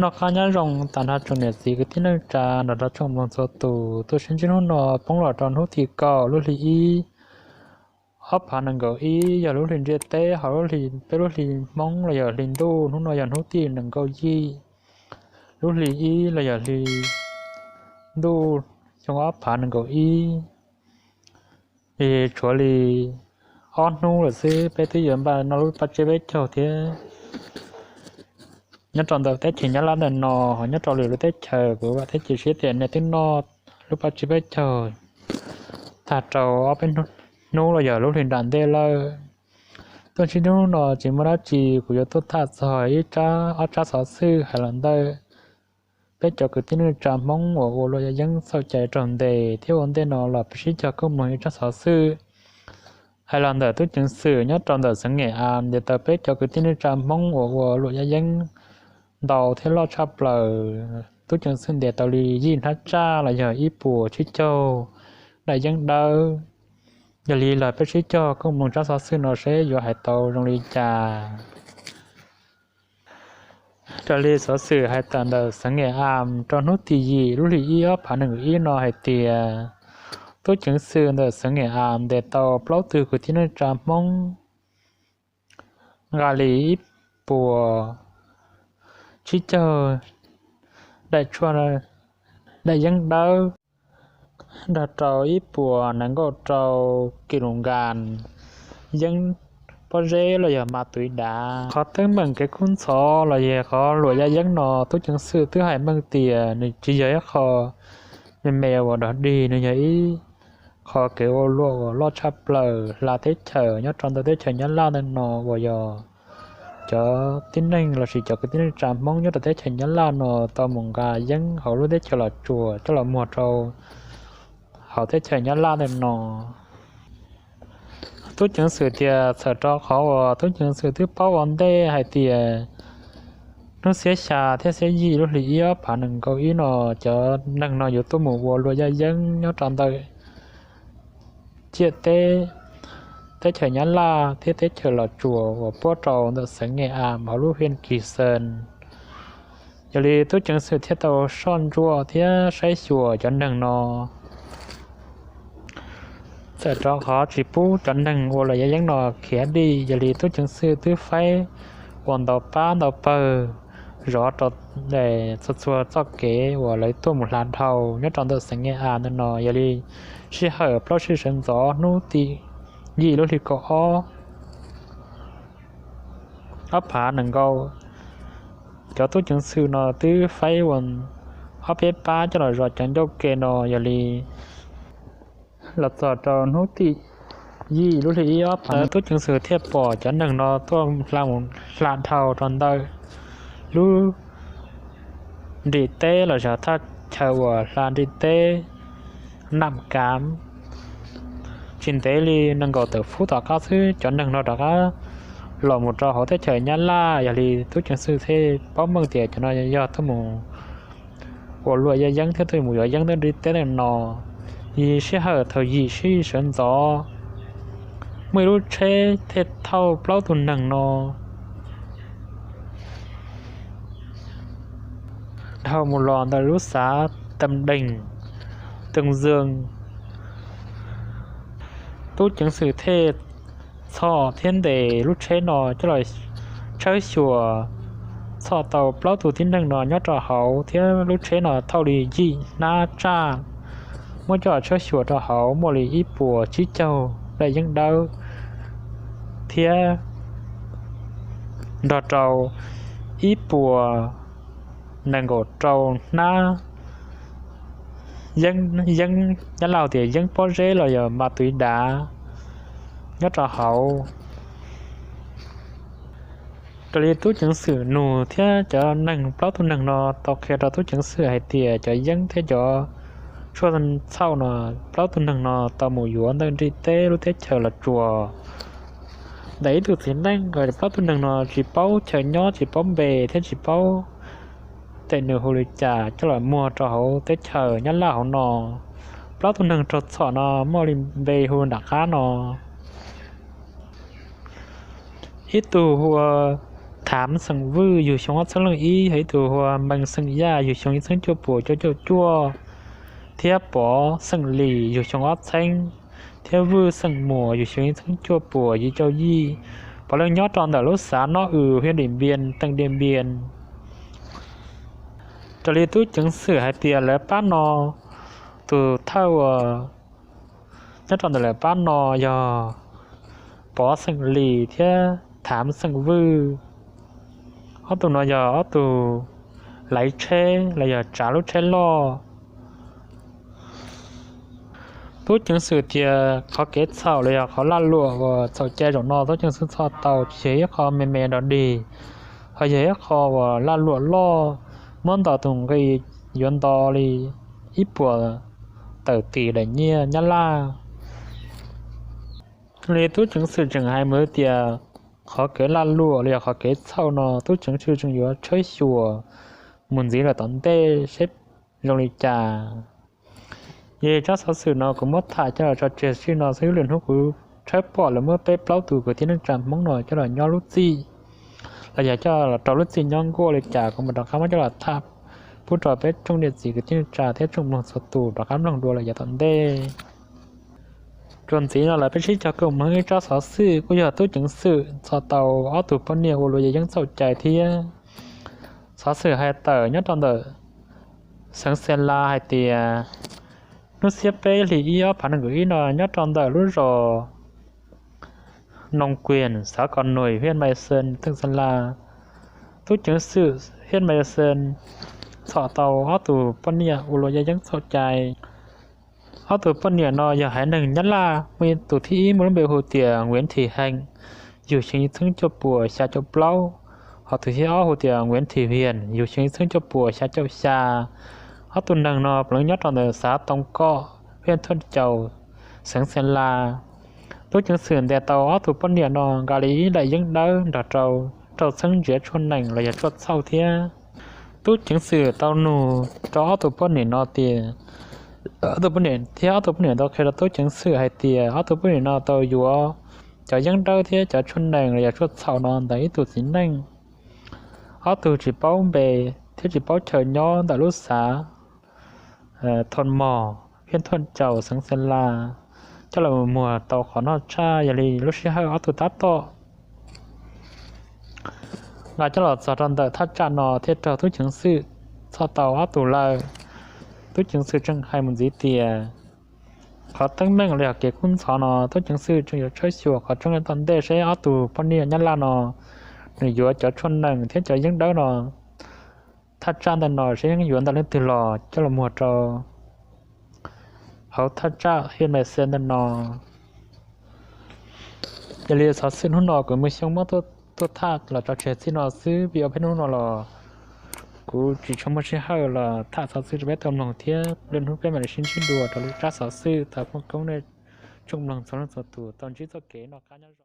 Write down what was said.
Noj qab nyob zoo tag nrho tsoom niam txiv kwv tij neej tsa nrog rau tsoom mloog txhua tus. Tuaj sib ntsib hnub no poob los rau hnub tim kaum lub hli ib, ob phav nees nkaum ib, yog lub hli ntiaj teb, ho lub hli, peb lub hli Hmoob los yog hli ntuj hnub no yog hnub tim nees nkaum yim lub hli ib los yog hli ntuj xyoo ob phav nees nkaum ib. Tshuav li ob hnub lawm xwb peb twb yuav npaj noj lub paj tsib peb caug thiab. Nyob rau ntawm teb chaws Nyab Laj ntawm no, nyob rau lwm lub teb chaws, kuv vam thiab cia siab tias nej twb noj lub paj tsib peb caug tag rau ob peb hnub los yog lub hli nram ntej lawm. Tuaj ntsib hnub no tsis muaj dab tsi, kuv yuav tuaj tham txog ib tsab, ob tsab xov xwm hais los ntawm peb cov kwv tij neej tsa Hmoob uas ua luam yaj yeeb txhaum cai raug ntes thiab ua ntej no los peb sib cog kuj mloog ib tsab xov xwm hais los ntawm tub ceev xwm nyob rau ntawm xeev Nkem As ntes tau peb cov kwv tij neej tsa Hmoob uas ua luam yaj yeeb ntau thiab loj tshaj plaws. Tub ceev xwm ntes tau li yim hnab tsaj los yog ib puas tsib caug daim yeeb dawb. Yog li los peb sib cog kuj mloog tsab xov xwm no seb yuav hais tau zoo li cas. Raws li xov xwm hais tawm ntawm xeev Nkem As rau hnub tim yim lub hli ib ob phav nees nkaum ib no hais tias, tub ceev xwm ntawm xeev Nkem As ntes tau plaub tug kwv tij neej tsa Hmoob nqa li ib puas tsib caug daim tshuaj, daim yeeb dawb, nrog rau ib puas nees nkaum rau kis lus nkas yeeb pob zeb los yog ma tuiv dav. Qhov teeb meem kev kub ntxhov los yog qhov luam yaj yeeb no tub ceev xwm twb hais meej tias nws tsis yog ib qho me me uas dog dig, nws yog ib qho kev ua luam uas loj tshaj plaws hla teb chaws nyob rau ntawm teb chaws Nyab Laj ntawm no uas yog cov tib neeg lossis cov kwv tij neej tsa Hmoob nyob rau teb chaws Nyab Laj no tau mus nqa yeeb hauv lub teb chaws Los Tsuas coj los muag rau hauv teb chaws Nyab Laj ntawm no. Tub ceev xwm tias txhawm rau qhov uas tub ceev xwm twb paub ua ntej hais tias hnub xiab xya thiab xiab yim lub hli ib ob phav nees nkaum ib no cov neeg no yuav tuaj mus ua luam yaj yeeb nyob rau ntawm ciam teb teb chaws Nyab Laj thiab teb chaws Los Tsuas uas puab rau ntawm xeev Nkem As hauv lub hiaj Kis Xees. Yog li tub ceev xwm thiaj tau soj ntsuam thiab saib xyuas cov neeg no. Txawm rau qhov tsis pub cov neeg ua luam yaj yeeb no khiav dim, yog li tub ceev xwm twb faib ua ntau pab ntau pawg zov rau txhua txhua txoj kev uas lawv tuaj mus hla dhau nyob rau ntawm xeev Nkem As ntawm no. Yog li sij hawm plaub tsib sawv ntxov hnub tim yim lub hli kaum ob, ob phav nees nkaum, cov tub ceev xwm no twb faib ua ob peb pab coj los zov cov ncauj ke no. Yog li los txog rau hnub tim yim lub hli ib ob phav, tub ceev xwm thiaj pom cov neeg no tuaj hla mus hla dhau rau ntawm lub nrim teb los yog thaj chaw uas hla nrim teb Nam Kav. Tsis ntev li nees nkaum tawm feeb tom qab xwb cov neeg no rov qab los mus rau hauv teb chaws Nyab Laj. Yog li tub ceev xwm thiaj paub meej tias cov no yog tuaj mus ua luam yaj yeeb thiab tuaj mus yuav yeeb ntawm nrim teb ntawm no. Yog sij hawm thaum yim sij sawv ntxov, muaj ib lub tsheb thiaj thauj plaub tug neeg no dhau mus los ntawm lub xav Tam Dees, Too Zoo. Tub ceev xwm thiaj txhom thiab ntes lub tsheb no coj los tshawb xyuas, txhom tau plaub tug tib neeg no nyob rau hauv thiab lub tsheb no thauj li yim hnab tsaj, muab coj los tshawb xyuas rau hauv muaj li ib puas tsib caug daim yeeb dawb thiab nrog rau ib puas nees nkaum rau hnab yeeb, Nyab Laj tias yeeb pob zeb los yog ma tuiv dav nyob rau hauv. Raws li tub ceev xwm nug thiab cov neeg, plaub tug neeg no tau qhia rau tub ceev xwm hais tias cov yeeb thiab cov tshuaj txhaum no plaub tug neeg no tau mus yuav ntawm nrim teb lub teb chaws Los Tsuas. Ntawm ib tug txiv neej uas plaub tug neeg no tsis paub chaw nyob, tsis paub npe thiab tsis paub tej nws hu li cas coj los muag rau hauv teb chaws Nyab Laj hauv no. Plaub tug neeg raug txhom no muaj li npe hu nram qab no. Ib tug hu ua Thav xeem Vwj yug xyoo ob txhiab leej ib, yog ib tug hu ua Mee xeem Yaj yug xyoo ib txhiab cuaj puas cuaj caum cuaj, thiab Pov xeem Lis yug xyoo ob txhiab, thiab Vwj xeem Muas yug xyoo ib txhiab cuaj puas yim caum yim. Puav leej nyob rau ntawm lub xav Nob Ws, hiab Diam Npias, teem Diam Npias. Raws li tub ceev xwm hais tias lawv pab no, tus thawj uas nyob rau ntawm lawv pab no yog Pov xeem Lis thiab Thav xeem Vwj. Ob tug no yog ob tug laiv tsheb los yog tsav lub tsheb loj. Tub ceev xwm tias qhov kev txhaum los yog qhov laj luam uas txhaum cai zaum no tub ceev xwm txhom tau tsis yog ib qho me me nrov dig, ho yog ib qho uas laj luam loj, muab ntaus tus nqi yuav nto li ib puas tawm tis daim nyiaj Nyab Laj. Li tub ceev xwm tseem hais mus tias qhov kev laj luam los yog qhov kev txhaum no tub ceev xwm tseem yuav tshawb xyuas mus ntxiv lawm tom ntej seb zoo li cas. Yog li tsab xov xwm no kuv muab tham coj los tso tseg li no xwb, lwm hnub kuv tshawb pom lawv muab peb plaub tus kwv tij neej tsa Hmoob no coj los nyob lub txim los yog coj los rau lub txim nyob nkuaj li cas kuv mam rov qab muab coj los tham pub rau peb tsoom niam txiv kwv tij neej tsa thiab tsoom mloog txhua tus rov qab mloog dua lawm yav tom ntej. Txuas ntxiv no lawm peb sib cog koom mloog ib tsab xov xwm kuj yog tub ceev xwm txhom tau ob tug poj niam ua luam yaj yeeb txhaum cai thiab. Xov xwm hais tawm nyob rau ntawm xeev Xeeb Las hais tias hnub xiab peb hlis ib ob phav nees nkaum ib no nyob rau ntawm lub zos Noo Kuias, xav Kos Nuis, hiab Mai Xeeb, teem Xeeb Las, tub ceev xwm hiab Mai Xeeb txhom tau ob tug poj niam ua luam yaj yeeb txhaum cai. Ob tug poj niam no yog haiv neeg Nyab Laj, muaj tus thib ib muaj lub npe hu tias Nkuiav Thim Heem, yug xyoo ib txhiab cuaj puas xya caum plaub, ho tus thib ob hu tias Nkuiav Thim Vias, yug xyoo ib txhiab cuaj puas xya caum xya. Ob tug neeg no puav leej nyob rau ntawm xav Toov Kom, hiab Thuam Caus, xeev Xeeb Las. Tub ceev xwm ntes tau ob tug poj niam no nqa li ib daim yeeb dawb nrog rau rau txheeb ntsiav tshuaj nees los yog tshuaj txhaum thiab. Tub ceev xwm tau nug rau ob tug poj niam no tias, ob tug poj niam thiab ob tug poj niam tau qhia rau tub ceev xwm hais tias ob tug poj niam no tau yuav cov yeeb dawb thiab cov tshuaj nees los yog tshuaj txhaum no ntawm ib tug txiv neej, ob tug tsis paub npe thiab tsis paub chaw nyob ntawm lub xav Thoo Mos, hiab Thuam Caus, xeev Xeeb Las, coj los muag tau qhov noj tshaj. Yog li lub sij hawm ob tug tab tom nqa coj los txog rau ntawm thaj tsam no thiaj raug tub ceev xwm txhom tau ob tug lawm. Tub ceev xwm tseem hais mus ntxiv tias qhov teeb meem los yog kev kub ntxhov no tub ceev xwm tseem yuav tshawb xyuas qhov tseeb tom ntej seb ob tug poj niam Nyab Laj no nws yuav cov tshuaj nees thiab cov yeeb dawb no thaj tsam ntawm no seb yeej yuav ntawm leej twg los coj los muag rau hauv thaj tsam hiab Mai Xeeb ntawm no. Yog li xov xwm hnub no kuv Muaj Xyooj muab tuaj tham los tso tseg txij no xwb, vim ua peb hnub no los kuv tsis tshua muaj sij hawm los tham xov xwm rau peb tau mloog thiab, lwm hnub peb mam li sib ntsib dua rau lwm tsab xov xwm. Thov foom koob nej tsoom mloog txhua leej txhua tus tau ntsib txoj kev noj qab nyob zoo.